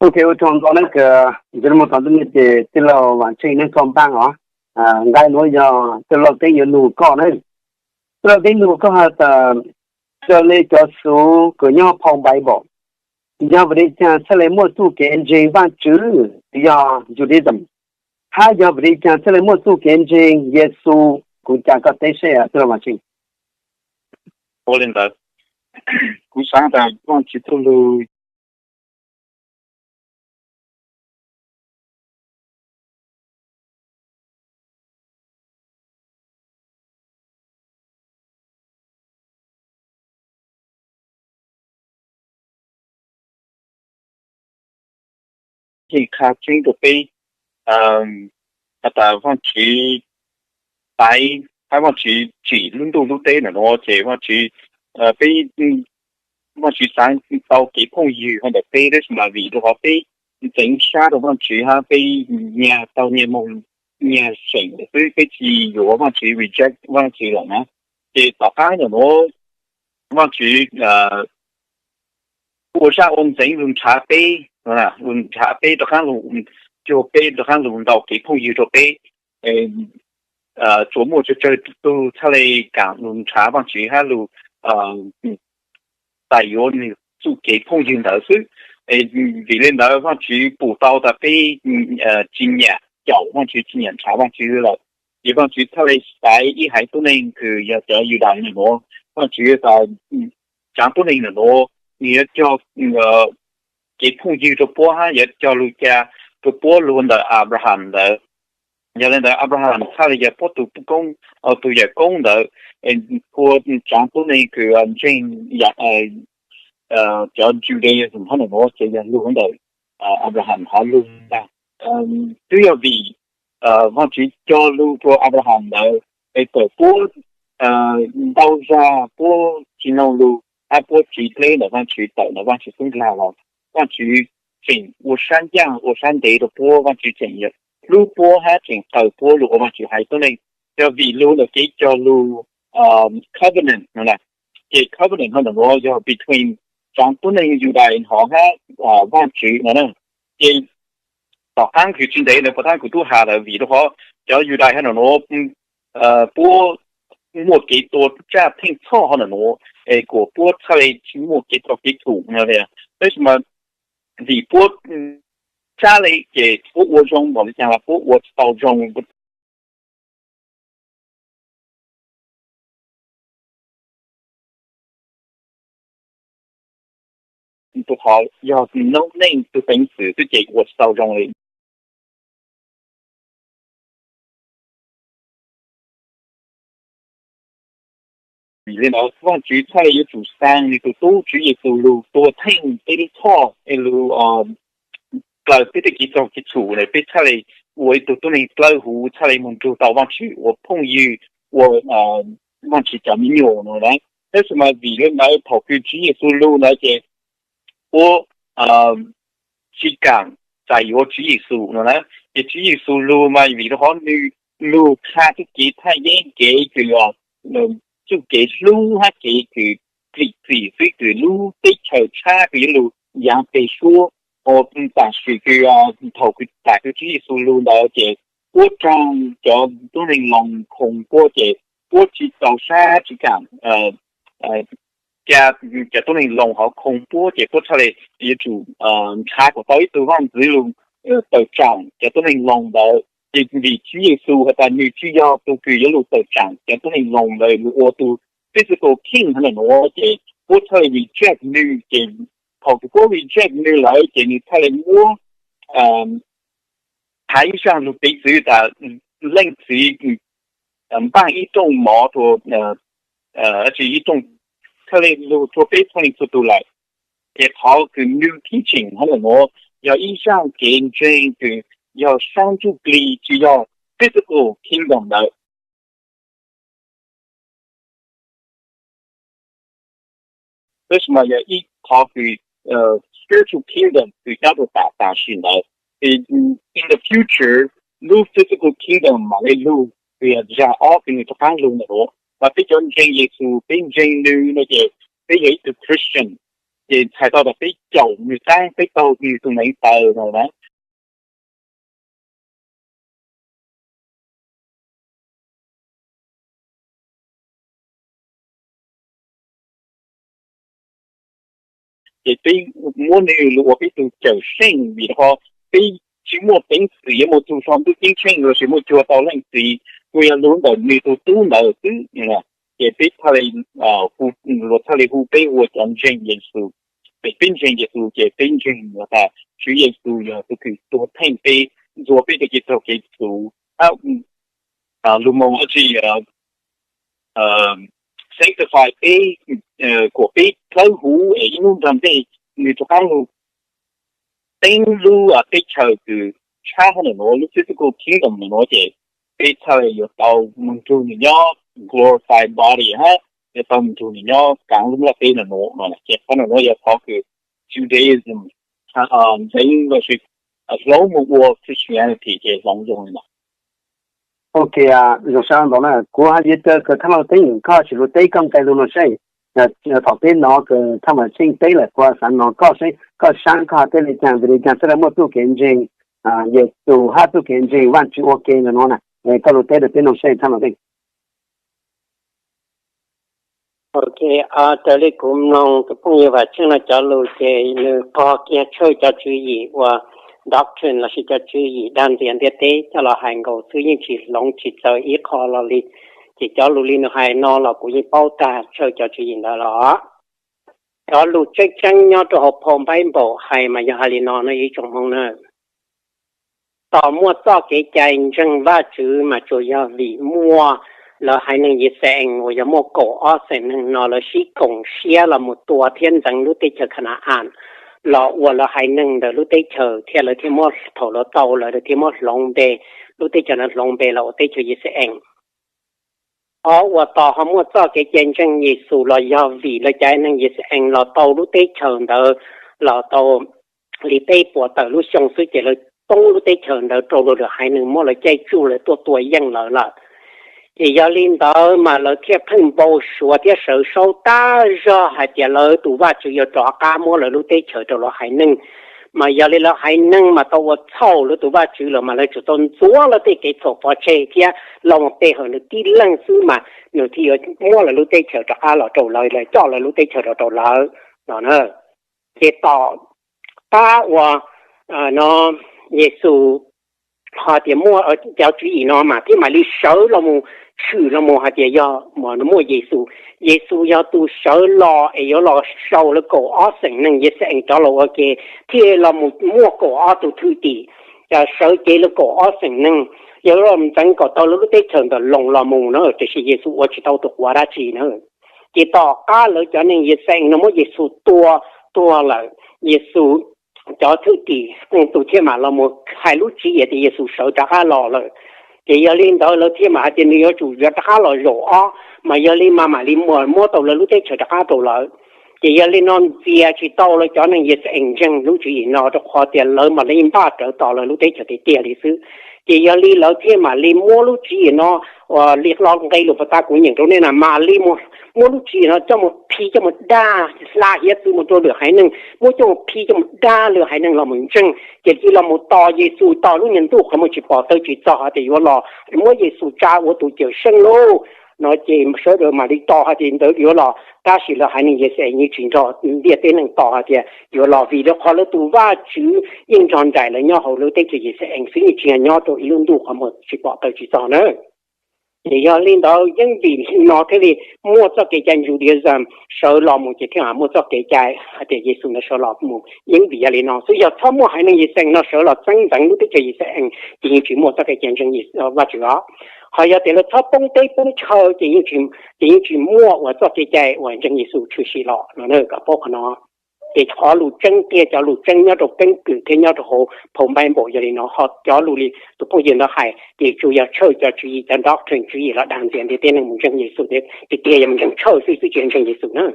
Ok, ua tsaug ntau nawb kws ntxwv mus thov ntuj nej ces tij laug Vam Tsheej neb txhob npaaj os. Nqai nuav yog tij laug Teeb yuav nug koj na. Tij laug Teeb nug koj has tas, raws li cov Xuv kws nyob phau Bible, yog vim li caag txhaj le muaj txuj kev ntseeg Vaajtswv yog Judaism, hab yog vim li caag txhaj le muaj txuj kev ntseeg Yexus? Kuv ca koj teb seb tij laug Vam Tsheej. Ua li ntawd, kuv xaav tas Vaajtswv txuj lug yeej qha tseeb rau peb has tas Vaajtswv paiv hab Vaajtswv tsim lub ntuj lub teb ntawm nuav ces Vaajtswv, peb, Vaajtswv xaav tau kev phooj ywg hov ntawm peb, tab sis mas vim rau qhov peb ntxeev sab rau Vaajtswv hab peb nyiag tau nyiag moog nyiag seem xwb, peb tsi yuav Vaajtswv, reject Vaajtswv lawm na. Ces tom qaab ntawm nuav Vaajtswv ua zaj ua ntxeev lug nrhav peb, lug nrhav peb rov qaab, cuag peb rov qaab lug ntaus kev phooj ywg rau peb, tsuas muaj tsawg tsawg tug txhaj le kaam lug nrhav Vaajtswv hab lug txais yuav nwg txuj kev phooj ywg ntawd xwb. Vim le ntawd Vaajtswv pum tau tas peb tsi nyam caum Vaajtswv, tsi nyam nrhav Vaajtswv lawm, ces Vaajtswv txhaj le xaiv ib haiv tuab neeg kws yog cov Yudais nuav. Vaajtswv tas tsaav tuab neeg nuav, nwg yuav cog kev phooj ywg rau puab hab yuav cog lug ca rau puab lug ntawm Abraham ntawd. Yog le ntawd Abraham txhaj le yog puab tug koob, tug yawm koob ntawd, ua tsaav tuab neeg kws ntseeg cov Judaism hab nuav ces yog lug ntawm Abraham hov lug ntag. Twb yog vim Vaajtswv cog lug rua Abraham ntawd es txawm puab ntau zag puab tsi noog lug hab puab tsi dleb ntawm Vaajtswv, tawm ntawm Vaajtswv xub nkaag los Vaajtswv tseem ua sab ncaaj ua sab ntev rua puab, Vaajtswv tseem hlub puab hab tseem qaws puab lug ua Vaajtswv haiv tuab neeg. Yog vim lug ntawm kev cog lug covenant no na, ces covenant hov ntawm nuav yog between tsaav tuab neeg Yudais hov hab Vaajtswv no na. Ces tom qaab kws tsi ntev ntawd puas taab kuv tub has lawm, vim rau qhov cov Yudais hov ntawm nuav puab muaj kev tua tsaj theej txhoj hov ntawm nuav es kuas puab txhaj le tsi muaj kev txhaum kev txhum no. Tab sis mas vim puab tsab le ces puab ua zoo npaum li caag los puab ua tsi tau zoo. Rau qhov yog noob neej tug peev xwm xwb ces ua tsi tau zoo li. Vim le ntawd Vaajtswv txhaj le yuav tsum xaa nwg tug tub Tswv Yexus lug tua theej peb lub txhoj es lug dlawg peb tej kev txhaum kev txhum, peb txhaj le ua ib tug tuab neeg dlawb huv, txhaj le moog nrug tau Vaajtswv ua phooj ywg, ua Vaajtswv cov me nyuam no na. Tab sis mas vim le ntawd thaum kws Tswv Yexus lug ntawd ces puab tsi kaam txais yuav Tswv Yexus no na. Ces Tswv Yexus lug mas vim rau qhov nwg lug qha txuj kev thaj yeeb, kev kws txuj kev hlub hab kev kws txim txim xwb kws lub teb chaws tshab kws yuav lug yaav peg suab. Tam sim kws thaum kws tam kws Tswv Yexus lug ntawd ces puab raug cov tuab neeg Loos khoo puab ces puab tsi txaus sab tsi kaam ca cov tuab neeg Loos hov khoo puab ces puab txhaj le yuav tsum nrhav kom tau ib tug vaaj ntxwv lug tawm tsaam cov tuab neeg Loos ntawd. Ces vim Tswv Yexus has tas nwg tsi yog tug kws yuav lug tawm tsaam cov tuab neeg Loos ntawd lug ua tug physical king hov ntawm nuav ces puab txhaj le reject nwg. Ces thaum kws puab reject nwg lawm ces nwg txhaj le muab has ib zaaj lug piv txwv tas leej txiv npaaj ib rooj mov rua, tsi ib rooj, txhaj le lug rua peb txhua leej txhua tug lawm. Ces qhov kws new teaching hov ntawm nuav yog ib zaaj kev ntseeg kws yog saab ntsuj plig, tsi yog physical kingdom ntawd. Tab sis mas yog ib qhov kws spiritual kingdom kws nyob rua tam tam sim ntawd. In the future, lub physical kingdom mam le lug, kws yog zag ob kws nwg rov qaab lug ntawm nuav. Mas peb cov ntseeg Yexus peb ntseeg nwg no ces peb yog ib tug Christian. Ces txhais tau tas peb caum nws qab, peb taug nws tus neev taw no na. Ces peb muab nws los ua peb tus Cawmseej, vim rau qhov peb tsis muaj peev xwm yuav mus txug sau ntuj ceeb tsheej los sis muaj cuag tau Leej Txiv, tsuas yog lug ntawm nws tus tub ntawd xwb. Ces peb txhaj le, luag txhaj le hu peb ua cov ntseeg Yexus. Ces peb ntseeg Yexus ces peb ntseeg tas Tswv Yexus yog tus kws tuag theej peb, ntxuav peb rau kev txhaum kev txhum, lug moog dab tsi, sanctify peb, kuas peb dawb huv es ib hnub nrag ntej nws rov qaab lug teeb lub teb chaws kws tshab hab ntawm nuav, lub physical kingdom ntawm nuav ces peb txhaj le yuav tau moog nrug nws nyob glorified body hab yuav tau moog nrug nws nyob kaav lub nplaj teb ntawm nuav no. Ces qhov ntawm nuav yog qhov kws Judaism ntxeev los sis hloov moog ua Christianity ces hloov zoo li no. Ok, zoo sab ntau na. Kuv has yog kws Thaj Mas Xeeb, koj tsis lug teb koj nqe lug no seb, thaum peb nov kws Thaj Mas Xeeb teb lawm kuv xaav nov koj seb koj saab koj has teb le caag, vim le caag txhaj le muaj txuj kev ntseeg Yexus hab txuj kev ntseeg Vaajtswv ua ke ntawm nuav na. Koj lug teb rau peb noog seb Thaj Mas Xeeb. Ok, raws li kuv mloog tus phooj ywg Vam Tsheej no cov lus ces nws qog kiag tshawj cov tswv yim uas doctrine lossis cov tswv yim dag ntxias ntiaj teb coj los hais nkaus xwb, yeej tsis hloov tsis txawv ib qho los li. Ces cov lus li nws hais no los kuv yeej paub tag tshawj cov tswv yim ntawd los. Cov lus tseeb tseeb nyob rau hauv phau Npaib Npaum hais mas yog hais li no na ib tsoom Hmoob na. Tos muaj txoj kev cai ntseeg Vajtswv mas tsuas yog vim muaj lawv haiv neeg Yixalayees uas yog muaj kaum ob xeem neeg no lawv sib koom siab los mus tua thiab ntxeev lub teb chaws Khana-as los ua lawv haiv neeg ntawm lub teb chaws thiab lawv thiaj muab, thaum lawv tau lawm lawv thiaj muab hloov npe, lub teb chaws ntawd hloov npe los ua teb chaws Yixalayees. Ob, uas tos ho muaj txoj kev cai ntseeg Yexus los yog vim lawv cov neeg Yixalayees los tau lub teb chaws ntawd los tau li peb puas tawm lub xyoo xwb ces lawv poob lub teb chaws ntawd rau luag lwm haiv neeg muab lawv caij tsuj lawv tuaj tua yeej lawv lawm. Ces yog li ntawd mas lawv thiaj pheej npau suav thiab sawv saub tab zog hais tias lawv tus Vajtswv yuav rov qab muab lawv lub teb chaws rau lawv haiv neeg. Mas yog li lawv haiv neeg mas tau ua txhaum lawv tus Vajtswv lawm mas lawv tsuas tau ntxuav lawv tej kev txhaum pov tseg thiab los mus pe hawm nws tib leeg xwb mas nws thiaj yuav muab lawv lub teb chaws rov qab los rau lawv, coj lawv lub teb chaws rau rau lawv no na. Ces tom qab uas no Yexus ho tias muaj cov tswv yim no mas thiaj mam li sawv los mus tshwm los mus hais tias yog muaj Yexus. Yexus yog tus sawv los es yuav los sau lawv kaum ob xeem neeg Yixalayees rov los ua ke, thiaj los mus muaj kaum ob tug thwj tim sawv cev lawv kaum ob xeem neeg, yog los ntxeev kom tau lawv lub teb chaws ntawm Loos los mus na, tiam sis Yexus ua tsis tau tus quav dab tsi na. Ces tom qab lawv cov neeg Yixalayees no muab Yexus tua tuag lawm, Yexus cov thwj tim tus thiaj mam los mus hais lub tswv yim tias Yexus sawv rov qab los lawm. Ces yog li ntawd lawv thiaj mam hais tias nws yuav tsum yuav rov qab los zaum ob, mas yog li mas mam li muab tau lawv lub teb chaws rov qab rau lawv. Ces yog li no ntxias tsis tau lawv cov neeg Yixalayees ntseeg lub tswv yim no rau qhov tias lawv mam li npaj rawv tos lawv lub teb chaws tiag tiag li xwb. Ces yog li lawv thiaj mam li muab lub tswv yim no ua li lo nqe lus puag ta kuv nyeem rau nej na, mam li muab lub tswv yim no coj mus phij coj mus dag hla hiav txwv mus rau lwm haiv neeg, muab coj mus phij coj mus dag lwm haiv neeg los mus ntseeg, ces cia li los mus tos Yexus tos lub niag ntuj qhov muag tsis pom taw tsis txog hais tias yuav los muab Yexus tsa ua tus cawm seej lauj no ces sawv daws mam li tos hais tias ntawd yuav los, tab sis lawv haiv neeg Yixalayees yeej tsis nrog ntiaj teb neeg tos hais tias yuav los, vim rau qhov lawv tus Vajtswv yeej nrog nraim lawv nyob hauv lub teb chaws Yixalayees xwb, yeej tsis yog nyob rau ib lub ntuj qhov muag tsis pom taw tsis txog na. Ces yog li ntawd yeej vim li no thiaj li muaj txoj kev cai Judaism sawv los mus ces thiaj muaj txoj kev cai hais tias Yexus ntawd sawv los mus. Yeej vim yog li no xwb, yog txhob muaj haiv neeg Yixalayees no sawv los txeeb ntxeev lub teb chaws Yixalayees ces yeej tsis muaj txoj kev cai ntseeg Vajtswv os. Ho yog tias lawv txhob poob teb poob chaw ces yeej tsis muaj uas txoj kev cai uas ntseeg Yexus tshwm sim los no, kom paub qhov no. Ces qhov lus tseeb tiag, cov lus tseeb nyob rau keeb kwm thiab nyob rau hauv phau Npaib Npaum yog li no, ho cov lus li tus phooj ywg ntawd hais ces tsuas yog tshawj cov tswv yim, cov doctrine tswv yim los dag ntxias ntiaj teb neeg mus ntseeg Yexus tiag tiag, yog mus ntseeg tshawj xwb xwb tsis ntseeg Yexus na.